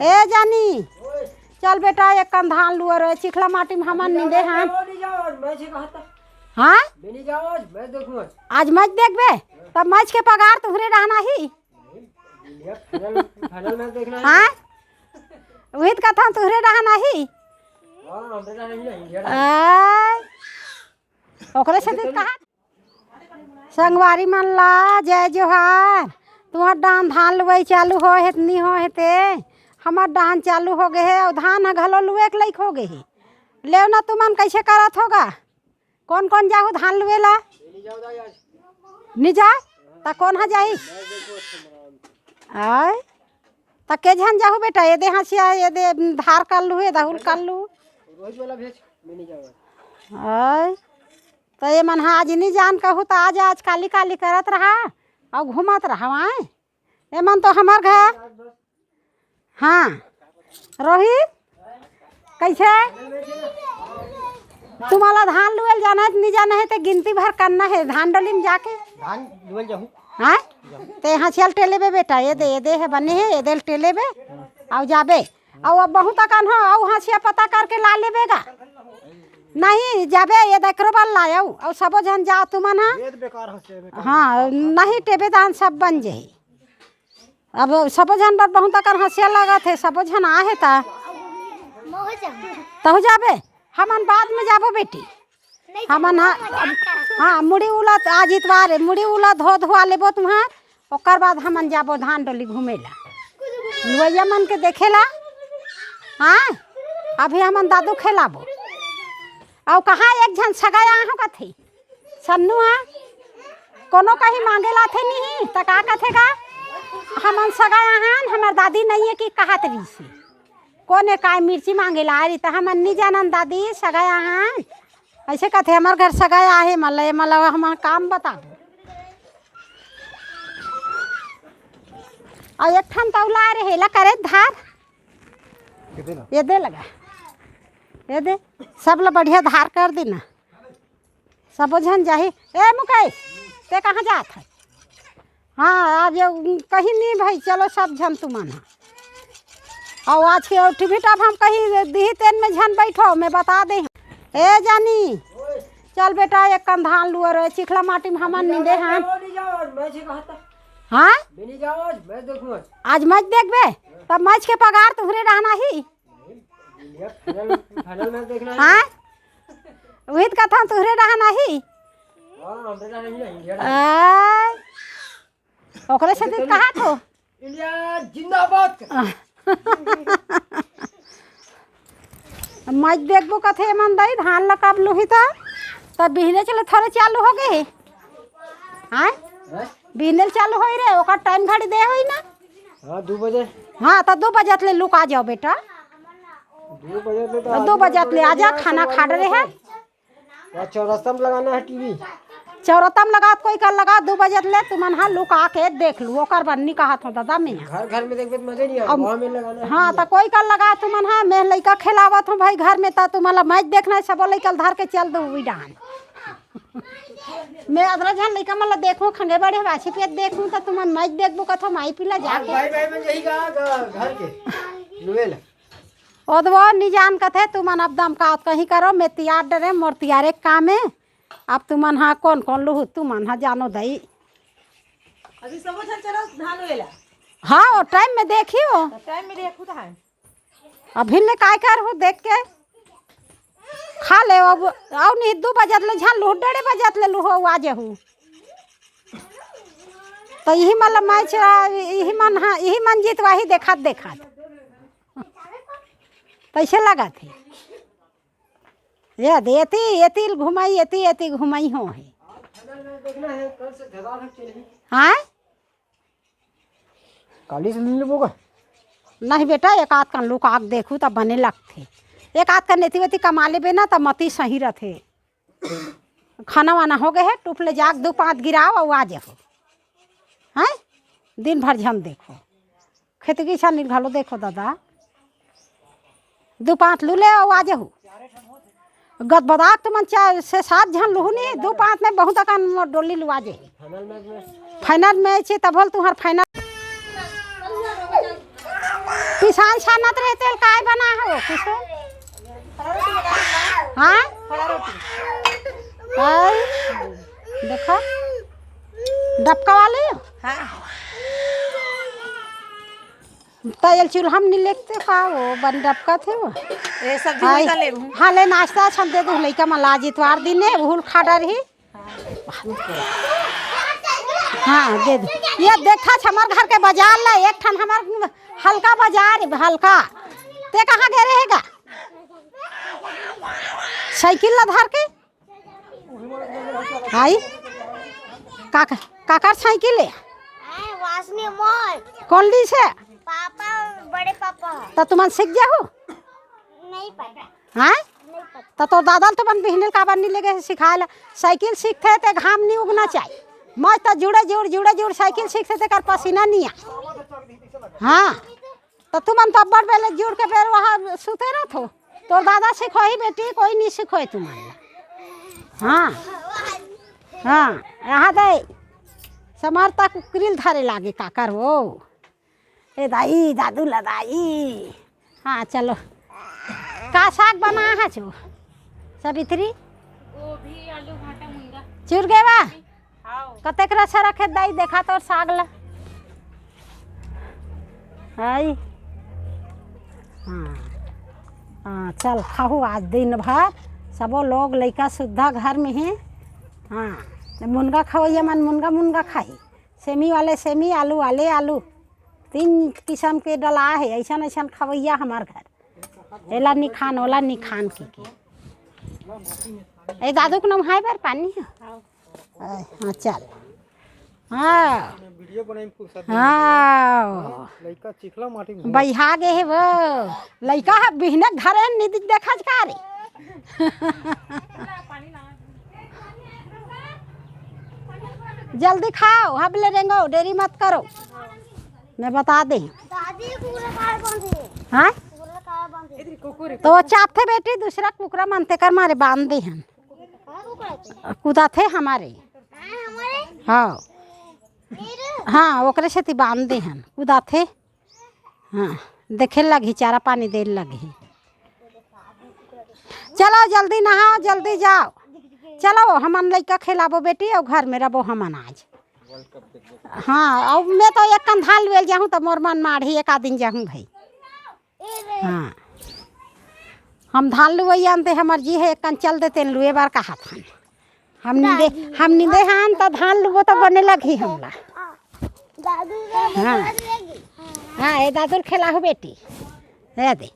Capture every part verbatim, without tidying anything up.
ए जानी, चल बेटा, एक कन धान लुअर हे, चिखला माटी में हमन नींदे हन। नहीं जाओ, आज मैच है, कहा था। हाँ? मैं नहीं जाओ, आज मैच देखूं आज। आज मैच देखबे? तब मैच के पगार तुहरे रहना ही। इंडिया फाइनल, फाइनल मैच देखना है। हाँ? वही तो कथा तुहरे रहना ही। हाँ, हमरे रहना ही ना, इंडिया रहना। आय। ओकरे से तो कहा। संगवारी मन ला जय जोहार। तुहर डाहन धान लुवई चालू हो हे त नी हो हे ते? हमर डाहन चालू हो गे हे अउ धान ह घलो लुवे के लइक हो गे हे। लेव ना तुमन कइसे करत होगा? कोन कोन जाहू धान लुवे ला? नी जा? त कोन ह जाही? आय? त के झन जाहू बेटा? ये दे हंसिया, ये दे धार कर लू, ये दहुल कर लू। रोहित वाला भेज, मैं नहीं जाऊंगा। आय? त ये मन ह आज नी जान कहू त आज, आज काली काली करत रहा अउ घूमत रहा। आय? ये मन तो हमर घर। हाँ। रोहित, कइसे? तुम्हाला धान लुएल जाना हे, नी जाना हे, ते गिनती भर करना हे धान डोली में जाके। धान लुएल जाहूँ। हाँ? ते हंसिया ल टेलेबे बेटा, ये दे, ये दे हे बने हे, ये दे ल टेलेबे, अउ जाबे। अउ अब बहुत अकन हो, अउ हंसिया पता करके ला लेबे गा। नहीं, जाबे, ये दे एकरो बर लायव, अउ सबो झन जाओ तुमन हा। ये तो बेकार हंसिया, बेकार। हाँ, नहीं टेबे धान सब बन जाही। अब सबो झन बर बहुत अकन हंसिया लगत हे, सबो झन आहे ता। तहु जाबे, हमन बाद में जाबो बेटी। हमन हा, हाँ, मुड़ी उला त-, आज इतवार हे, मुड़ी उला धो धुआ लेबो तुहार, ओकर बाद हमन जाबो धान डोली घूमे ला, लुवैया मन के देखे ला। हाँ, अभी हमन दादू खेलाबो। अउ कहाँ एक झन सगा आहूँ कथे, सन्नू हा, कोनो कहीं मांगे लाथे नहीं, त का कथे गा? हमन सगा आहन, हमर दादी नहीं है कि कहत रही से। कोने काय मिर्ची मांगे ला रही, त हमन नी जानन दादी, सगा आहन। अइसे कथे, हमर घर सगा आहे, मला, मला हमन काम बता दो। अउ एक ठन तौला रहे, ला करे धार। ये दे लगा, ये दे, सब ला बढ़िया धार कर देना। सबो झन जाही। ए मुकेश, ते कहाँ जात है? हाँ, आज ये कहीं नहीं भाई, चलो सब झन तुमन हा। अउ आज के टीवी टाप हम कहीं दिही तेन में झन बैठो, मैं बता दे। ए जानी, चल बेटा, एक कन धान लुअर हे, चिखला माटी में हमन नींदे हन। हाँ? आज मैच देखबे, तब मैच के पगार तुहरे रहना ही। इंडिया फाइनल, फाइनल मैच देखना है। हाँ? वही तो कथा, तुहरे रहना ही। हाँ, हमरे रहना ही ना, इंडिया रहना। आय। ओकरे से तो कहा थो। इंडिया जिंदाबाद कर। मैच देखबो कथे मन दाई, धान ला कब लुही त, त बिहने चले थोड़े चालू हो गे हे। हाँ? हैं? बिहने चालू होई रे, ओकर टाइम घड़ी दे होई ना। हाँ, दू बजे। हाँ, त दू बजे ले लुका जाओ बेटा। दू बजे ले त त दू बजे ले आजा, खाना खा रहे हैं। या चौरस्ता में लगाना है टीवी। चौरस्ता में लगा, कोई कर लगा, दू बजे ले तुमन हा लुका के देख लू, ओकर बाद नी कहत हो दादा मैं। घर घर में देखबे त मजे नहीं आवे, अब वहाँ में लगाना है हाँ, टीवी। त कोई कर लगा तुमन हा, मैं लइका खेलावत हूँ भाई घर में, त तुमन ला मैच देखना है, सबो लइका ल धर के चल दो उई डाहन। मैं अदरा झन लइका मन ला देखूँ, खंगे बड़े बाछी पेट देखूँ, त तुमन मैच देखबो कथो माई पीला आज जाके। भाई भाई में यही कहा घर के लुएल। ओदवो नी जान कथे, तुमन अब दम का कहीं करो, मैं तियार डरे, मोर तियारे काम हे। अब तुमन हा कोन कोन लुहू, तुमन हा जानो दई। अभी सबो झन चलो धान वेला। हाँ, वो टाइम में देखियो। तो टाइम में देखू तो है। अभी ले काय कर हो देख के खा ले। अब अउ नहीं, दू बजत ले झन लुहू, डेढ़ बजत ले लुहू, आ जेहू। तो यही मतलब मैच, यही मन, हाँ, यही मन जीत वही देखत देखत। कैसे लगा थे? ये दे, एती, एती घुमाई, एती, एती घुमाई हो है। हाँ? काली से ले लेबो का? नहीं बेटा, एक आध कन लुका के देखू त बने लगथे। एक आध कन एती वेती कमा लेबे ना त मती सही रथे। खाना वाना हो गए है, टूप ले जाके दू पाँच गिराओ अउ आ जाओ। हैं? दिन भर झन देखो। खेती किसानी घलो देखो दादा, दू पाँच लू ले अउ आ जाहू। गदबदाक तुमन चार से सात झन लुहू नहीं, दू पाँच में बहुत अकन मोर डोली लुआ जाही। फाइनल मैच हे तब होल तुहर फाइनल। किसान छानत रहे, तेल काय बना हो कुछ? हाँ, और देखो, डबका वाली हो। हाँ। त ये चूल्हा में नहीं लेते का, वो बन डबका थे वो। ये सब्जी हाय। वही का लेबू। हाँ, ले नाश्ता छन दे दू, लइका मन ला आज इतवार दिन है, भूल खा डरही। हाँ, दे दे। ये देखा छ, हमर घर के बाजार ला, एक ठन हमर हल्का बाजार है, हल्का। ते कहाँ गए रहेगा? साइकिल ला धर के? आई? काका, काकर साइकिल है? आए, वासनी मोर। कौन ली से? पापा, बड़े पापा। त तुमन सीख जाहू? नहीं पता। हाँ? नहीं पता। त तोर दादा ल तो अपन बिहने ल काबर नहीं लेगे हे सिखाए ला? साइकिल सीखथे ते घाम नहीं उगना चाहिए। मस्त जुड़े जुड़, जुड़े जुड़ साइकिल सीखथे, तेकर पसीना नहीं आ। हाँ। त तुमन तो अब्बड़ बेले जुड़ के बेर वहाँ सुते रहथो। तोर दादा सिखोही बेटी, कोई नहीं सिखोही तुमन ला। हाँ। हाँ, यहाँ दे। समर तक कुकरी ल धरे लागे काकर वो। ए दाई, दादू ला दाई। हाँ, चलो। का साग बनाए हस वो, सावित्री? गोभी, आलू, भाटा, मुनगा। चुर गे बा? हाँ। कतेक रस रखे दाई, देखा तोर साग ला। हाय। हाँ। हाँ, चल खाहू आज दिन भर। सबो लोग लइका सुद्धा घर में हे। हाँ, मुनगा खवैया मन मुनगा, मुनगा खाही। सेमी वाले सेमी, आलू वाले आलू, तीन किसम के डला हे। ऐसन ऐसन खवैया हमर घर, एला निखान, ओला निखान के, के। ए दादू के नहाए बर पानी हे। हाँ, चल। हाँ। वीडियो बनाई फुर्सत नहीं मिले। हाँ। लइका चिखला माटी में बइहा गे हे वो। लइका ह बिहने घरे निदिक देखा का रे। जल्दी खाओ, हबले रेंगो, देरी मत करो। मैं बता दे। दादी, पूरा कार बंद है। हाँ? पूरा कार बंद है। तो वो चापथे बेटी, दूसरा कुकरा मन तेकर मारे बांध दे हन। कहाँ कुकरा थे? कुदाथे हमारे। हाँ, हमारे? हाँ। मेरे? हाँ, ओकरे सेती बांध दे हन। कुदाथे। हाँ, देखे लगही, चारा पानी दे लगही। चलो, जल्दी नहाओ, जल्दी जाओ। चलो, हमन लइका खेलाबो बेटी, अउ घर में रबो हमन आज। हाँ, अब मैं तो एक कन धान लुएल जाहूँ, त मोर मन माढ़ी एक आदिन जाहूँ भाई। हाँ, हम धान लुवई आनते, हमर जी हे, एक कन चल देते लुए बर कहा था। हम निंदे, हम निंदे हन, त धान लुबो त बने लगही हमला। दादू हाँ। हाँ, ए दादू ल खेलाहू बेटी। ए दे।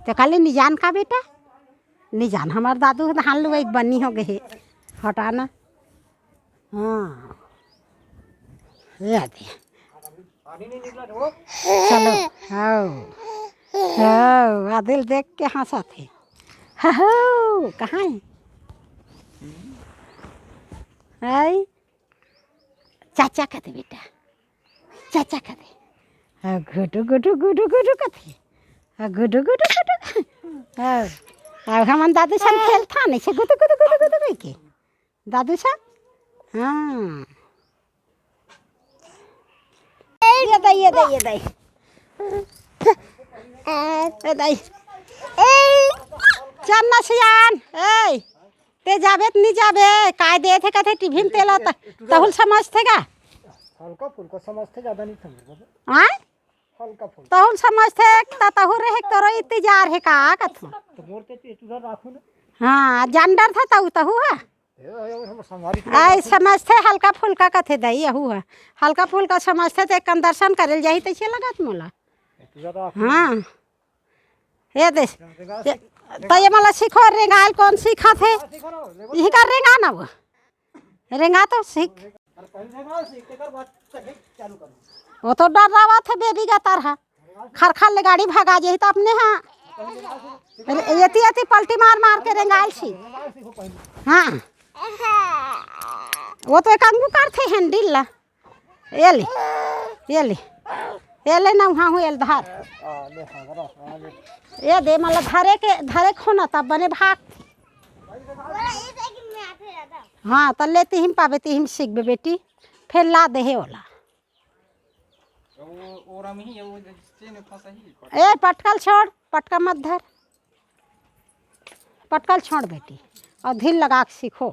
ते काले निजान का बेटा? निजान हमर दादू ह धान लुवई बनी हो गए हे। हटाना। हाँ। ए दे। चलो, हाओ। हाओ, आदिल देख के हँसत हे। हाओ, कहाँ हे? आई? चाचा कथे बेटा। चाचा कथे। हाँ, गुडू, गुडू, गुडू, गुडू कथे। हाँ, गुडू, गुडू, गुडू। हाँ, अब हमन दादू संग खेलथन, ऐसे गुदू, गुदू, गुदू, गुदू कहिके। दादू सा? हाँ। ये दे, ये दे, ये दे। ए दे। चल ना सियान, ए, ते जाबे त नहीं जाबे, काय दे थे कथे टिफिन तेला त, तहुल समझथे का? हल्का फुल्का समझथे, ज्यादा नहीं समझ। हाँ? हल्का फुल्का। तहुल समझथे, त तहु रहे तोरो इंतजार हे का कथू? तो मोर ते तू इधर राखू ना। हाँ, जान डर था तहु, तहु है। ए, ए, हम संवारी के आई समझथे हल्का फुल्का कथे दई, अहू ह। हल्का फुल्का समझथे त एक कन दर्शन करे ल जाही तइसे लगत मोला। ए, तू ज्यादा आँख हाँ। ये दे। रेंगाल ये, सीख, त ये मला सीखो, रेंगाल कौन सीखा थे? रेंगाल सीखो ना, रेंगाल यही कर रेंगा ना वो। रेंगा तो सीख। अरे पहले रेंगाल सीख, तेकर बाद तक चालू कर। वो तो डर रहा था बेबी का तरह। खरखर ले गाड़ी भगा जाही त अपने हाँ। अरे, एती एती पलटी मार मार के रेंगाल सी। हाँ। वो तो एक अंगू करथे हैंडल ला। ये ले, ये ले, ये ले ना, वहाँ हूँ, ये ले धर। ये दे, मतलब धरे के, धरे के हो ना, तब बने भाग। हाँ, त ले तिहिम पाबे, तिहिम सीखबे बेटी, फिर ला दे हे ओला। ए, पटकल छोड़, पटका मत धर, पटकल छोड़ बेटी, अउ धीर लगा के सीखो।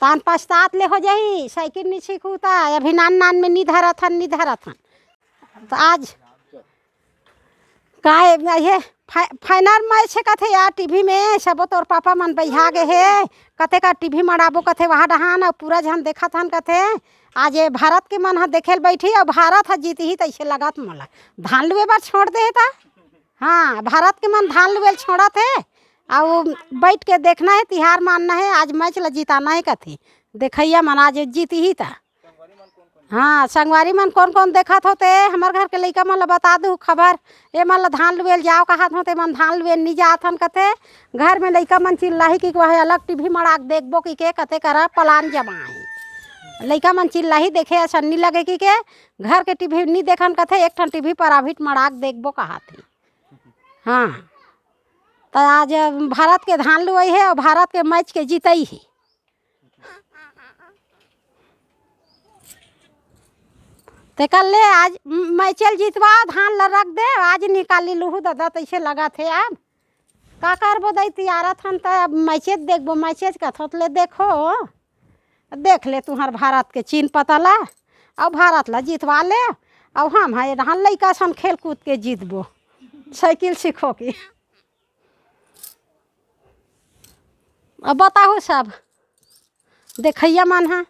तान पछतात ले हो जाही, साइकिल नी सीखू त। अभी नान नान में नी धरत हन, नी धरत हन। त आज का ए, ये फाइ-, फाइनल मैच हे कथे यार, टीवी में सबो तोर पापा मन बइहा गे हे, कथे का टीवी मड़ाबो कथे, वहाँ डहान अउ पूरा झन देखत हन कथे। आज ये भारत के मन ह देखे ल बैठी अउ भारत ह जीतही तइसे लगत मोला। धान लुए बर छोड़ दे हे त, हाँ, भारत के मन धान लुए ल छोड़त हे अउ बैठ के देखना हे, तिहार मानना हे, आज मैच ल जिताना हे कथे देखइया मन, आज जीतही त। हाँ, संगवारी मन कोन कोन देखत हो ते हमर घर के लइका मन ल बता दू खबर। ए मन ल धान लुए ल जाओ कहत हो ते मन धान लुए ल नी जात हन कथे। घर में लइका मन चिल्लाही कि वह अलग टीवी मड़ाक देखबो कि के कथे करा पलान जमाए। लइका मन चिल्लाही देखे असन नी लगे कि के घर के टीवी नी देखन कथे, एक ठन टीवी पर अभी मड़ाक देखबो कहत हे। हाँ, त आज भारत के धान लुवई हे अउ भारत के मैच के जीतई हे। तेकर ले आज मैचेल जीतवा धान ल रख दे, आज निकाली लुहू ददा, तइसे लगत हे। अब का करबो दई, तियारत हन त अब मैचेज देखबो, मैचेज कथोत ले देखो, देख ले तुहर भारत के चिन्ह पता ला, अउ भारत ला जितवा ले, अउ हम हा एडहन लइका सन खेल कूद के जीतबो, साइकिल सीखो की। अब बताहू सब देखइया मन हा,